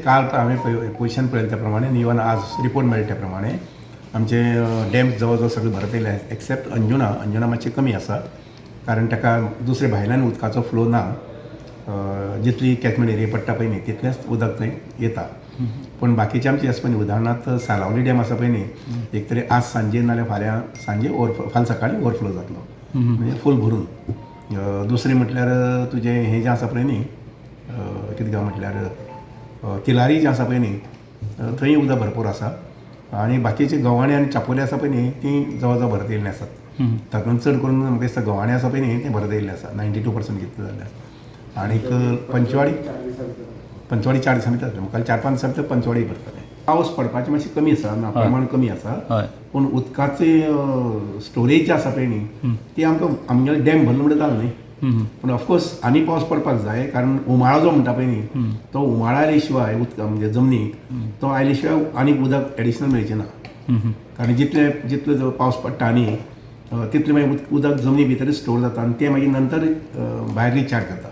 काल हांवें पळय पोजिशन पळयलें त्या प्रमाणे आनी इवन आज रिपोर्ट मेळ्ळे त्या प्रमाणे आमचे डॅम जवळ जवळ सगळे भरत येयले, एक्सेप्ट अंजुना. अंजुना मातशें कमी आसा, कारण ताका दुसरे भायल्यान उदकाचो फ्लो ना. जितली कॅचमेंट एरिया पडटा पळय न्ही, तितलेंच उदक थंय येता. पूण बाकीचे आमचे आसा पळय न्ही, उदाहरणार्थ सालावली डॅम आसा पळय न्ही, एक तरी आज सांजे नाल्यार फाल्यां सांजे ओवरफ्लो, फाल्यां सकाळीं ओवरफ्लो जातलो, म्हणजे फूल भरून. दुसरें म्हटल्यार तुजें हें जें आसा पळय न्ही, कितें काय म्हटल्यार तिलारी जें आसा पळय न्ही, थंय उदक भरपूर आसा. आनी बाकीचे गव्हाणे आनी चापोली आसा पळय न्ही, ती जवळ जवळ भरत येयल्ली आसात. तातूंत चड करून म्हाका दिसता गव्हाणे आसा पळय न्ही, तें भरत येयल्लें आसा, 92% कितें जाल्लें आसा. आनीक पंचवाडी, पंचवाडी 4 दिसां भितर जातलें. मुखार 4-5 दिसां भितर पंचवाडी भरतलें. पावस पडपाचें मातशें कमी आसा ना, प्रमाण कमी आसा. पूण उदकाचे स्टोरेज जे आसा पळय न्ही, ती आमकां आमगेले डॅम भरलो म्हणटा जालें न्ही. पूण ऑफकोर्स आनी पावस पडपाक जाय, कारण उमाळो जो म्हणटा पळय न्ही, तो उमाळो आयले शिवाय उदक म्हणजे जमनीक तो आयले शिवाय आनीक उदक एडिशनल मेळचें ना. कारण जितले जितलो जो पावस पडटा न्ही, तितलें मागीर उदक जमनी भितर स्टोर जाता आनी तें मागीर नंतर भायर रिचार्ज जाता.